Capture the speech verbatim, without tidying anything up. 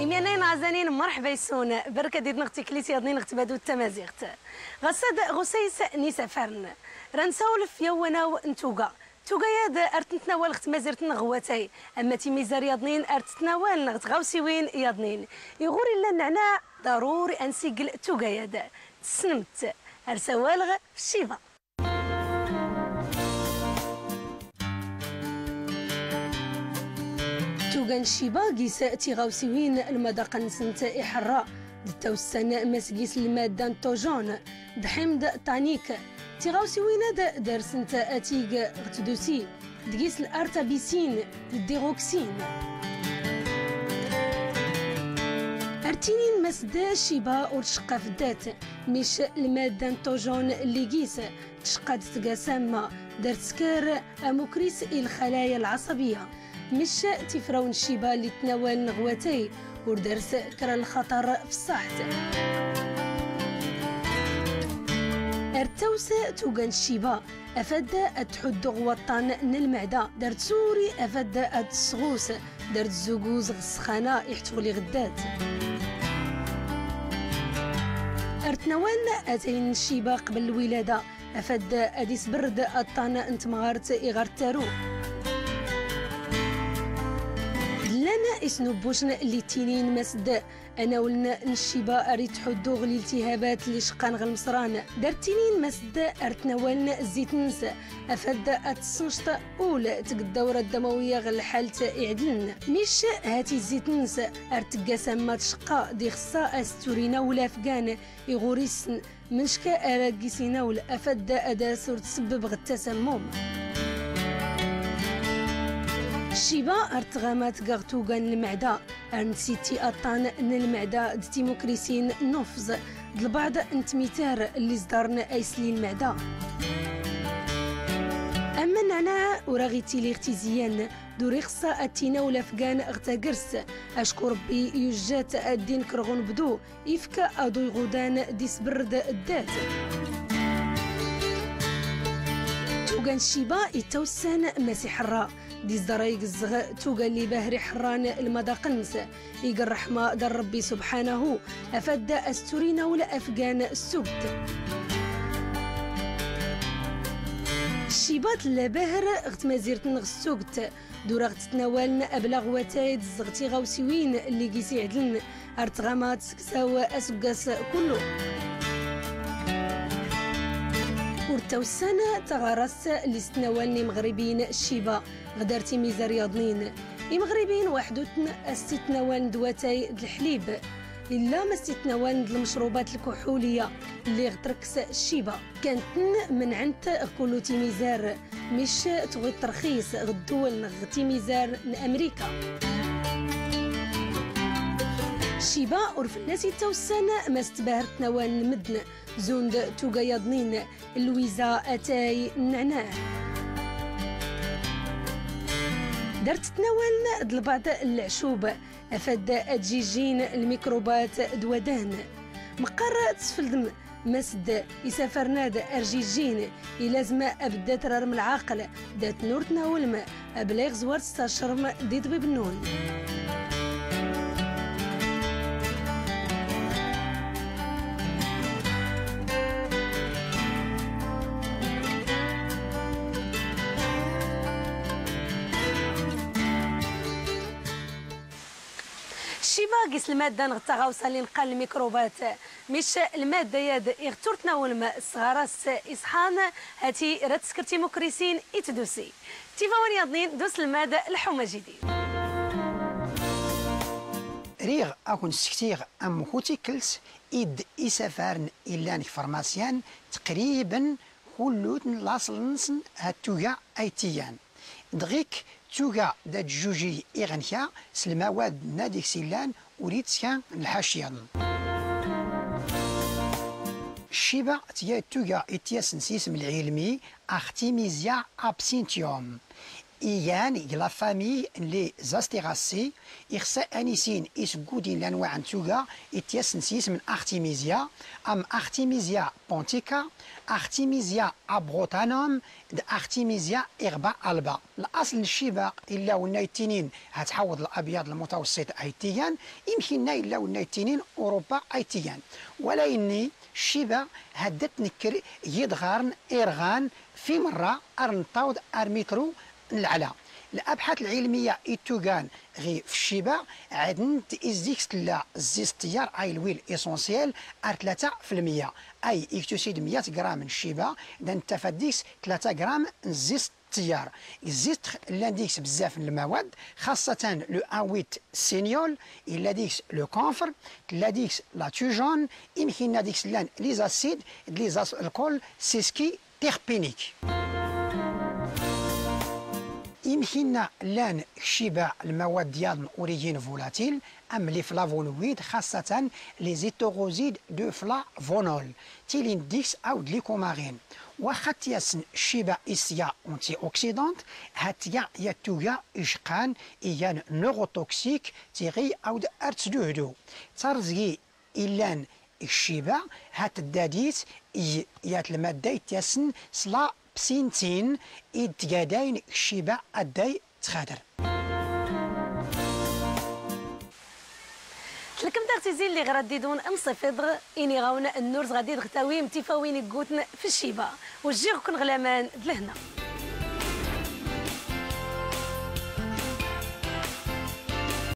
Imyanin ɛɛzanin, mṛeḥba yes-wen, berka didneɣ tiklit yaḍnin ɣ tbadut tamaziɣt. Ɣassad ɣ usayes n isafarn, ra nsawlef f yawwanaw n tuga. Tuga-yad ar tnetnawal ɣ tmazirt-nneɣ ɣ watay, amma timizar yaḍnin ar tnetnawal ɣ tɣawsiwin yaḍnin. Iɣur illan nɛnaɛ, ḍaruri a nsiggel tuga-yad. Tssnem-tt, ar sawaleɣ f Cceba. Tuga n Cceba gis tiɣawsiwin lmadaq-nsent iḥerra, d tawsa n mass gis lmadda n tojon, d Ḥimd Tanik. Tiɣawsiwin-ad darsent atig ɣ tdusi, d gis l-artabisin, d diɣuksin. Ar tinin mass d Cceba ur tceqqa f ddat, mic lmadda n tojon lli gis tceqqa-d tgasamma, dar tsker amukris i lxalaya lɛaṣabiya. Mic tifraw n Cceba lli tnawalen ɣ watay, ur dars kra lxaṭer f ṣṣaḥt. Ar taws tuga n Cceba, afad ad tḥuddu ɣ waṭṭan n lmeɛda, dar tsuri afad ad tsɣus, dar tzuguz ɣ ssxana iḥ tɣli ɣ ddat. Ar tnawalen atay n Cceba qbel lwilada, afad ad isbrd aṭṭan n tmɣart iɣ ar ttaru. Llan isnubbucn lli ttinin mass d anawln n Cceba ar itḥuddu ɣ liltihabat lli ceqqan ɣ lmṣran. Dar ttinin mass d ar tnawalen zzit-ns, afad ad tsnct ul tg ddawra ddamawiya ɣ lḥalt iɛdln. Mic hati zzit-ns ar tggasamma tceqqa, d ixṣṣa a s-tturin awlaf gan iɣur issn mnck ara gis inawl, afad ad as ur tsbbeb ɣ tasammum. Cceba ar tɣama tga ɣ tuga n lmeɛda, ar nsitti aṭṭan n lmeɛda d timukrisin n ufẓ, d lbaɛḍ n tmitar lli iẓḍarn a isli lmeɛda. Amma nɛnaɛ ur aɣ itili ɣ tiziyan, d ur ixṣṣa ad tinawl afgan ɣ tagrst, acku Ṛebbi yujja-t ad d-inker ɣ unbdu, ifk aḍu iɣudan d isbrd ddat. Tuga n Cceba ittawssan mass iḥerra, d iẓḍar a igzɣ tuga lli bahr iḥerran lmaḍaq-ns, ig ṛṛeḥma dar Ṛebbi subḥanahu, afad a s-tturi inawl afgan s tugt. Cceba tlla bahr ɣ tmazirt-nneɣ s tugt, d ur aɣ-ttnawaln abla ɣ watay d zɣ tiɣawsiwin lli gis iɛdln, ar tɣama tsksaw asggas kullu. Ur ttawssan taɣarast lli s-ttnawaln imɣribiyin Cceba ɣ dar timizar yaḍnin. Imɣribiyin waḥdutn a s-ttnawaln d watay d lḥlib, illa ma s-ttnawaln d lmecrubat lkuḥuliya lli ɣ trks Cceba. Kkantn mnɛnt ɣ kullu timizar, mic tɣiḍt rxis ɣ ddwln ɣ timizar n Amrika. Cceba ur fllas ittawssan ma s-tbahr tnawaln mddn, zund tuga yaḍnin, lwiza, atay, nɛnaɛ. Dar ttnawaln d lbaɛḍ n lɛcub, afad ad jijjin lmikrubat d wadan. Mqqar tsfldm ma s-dd isafarn-ad ar jijjin, ilazm abdd a trarm lɛaql, datn ur tnawlm abla iɣ zwar tstacrm d iḍbib-nnun. Cceba gis lmadda-nneɣ d taɣawsa lli nqqar lmikrubat, mic lmadda-yad iɣ ur tnawlm s tɣarast iṣḥan, hati ra tskr timukrisin i tdusi. Tifawan yaḍnin d uselmad Lḥuma Jidid. Riɣ a kwn-ssktiɣ ammk u tikklt idd isafarn illan g farmasyan, tqribn kullutn laṣl-nsn ha tuga ay tt-iyan. Dɣik tuga da tjujiy iɣ nka s lmawad-nn ad iks illan ur itska n lḥaci yaḍn. Cceba tga tuga i tt-yasn s ism lɛilmi ax timizya Absinthium. igan g la famille n les Astéracées. Ixsa anisin isggudin lanwa n tuga ityasn s yism n artémisia, am artémisia pontica, artémisia abrotanum, d artémisia erba alba. Laṣl n ccibaq illa wna ittinin hatḥawḍ labyad lmutawṣṣiṭ a ittigan, imkinna illa wna ittinin uruba a ittigan. Wala inni ccibaq hadd tnkkr g idɣarn irɣan f imṛṛa ar nṭṭawḍ ar mitru n lɛla. Labḥat lɛilmiya ittugan ɣif ccibaq ɛdnt is deg-s tlla zzit ṭṭyar ay lwil essentiel ar tlata f lmya, ay iktusid mya gram n ccibaq da nttafad deg-s tlata gram n zzit ṭṭyar. G zzit llan deg-s bzzaf n lmawad, xaṣṣatan le awit seniol, illa deg-s le confer, tlla deg-s la tujone, imkinna deg-s llan les acides d les alcools, c'est ce qui terpénique. Imkinna llan g ccibaq lmawad yaḍn ur igin volatile, am les flavonoïdes, xaṣṣatan les hétérosides de flavonol, tilin deg-s awd les coumarines. Waxxa tyasn ccibaq is tga antioxydante, ha tga yat tuga icqan igan neurotoxique, tiɣi awd ar tduhdu. Tarẓgi illan g ccibaq ha tddadit g yat lmadda ityasn s la psintine, id tgadayn g ccibaq adday txadr. Tlkmt-aɣ tizi lliɣ rad idun mṣifiḍ, iniɣ-awn nnurz ɣad idɣ tawim tifawin iggutn f ccibaq, wjjiɣ-kwn ɣ laman d lhna.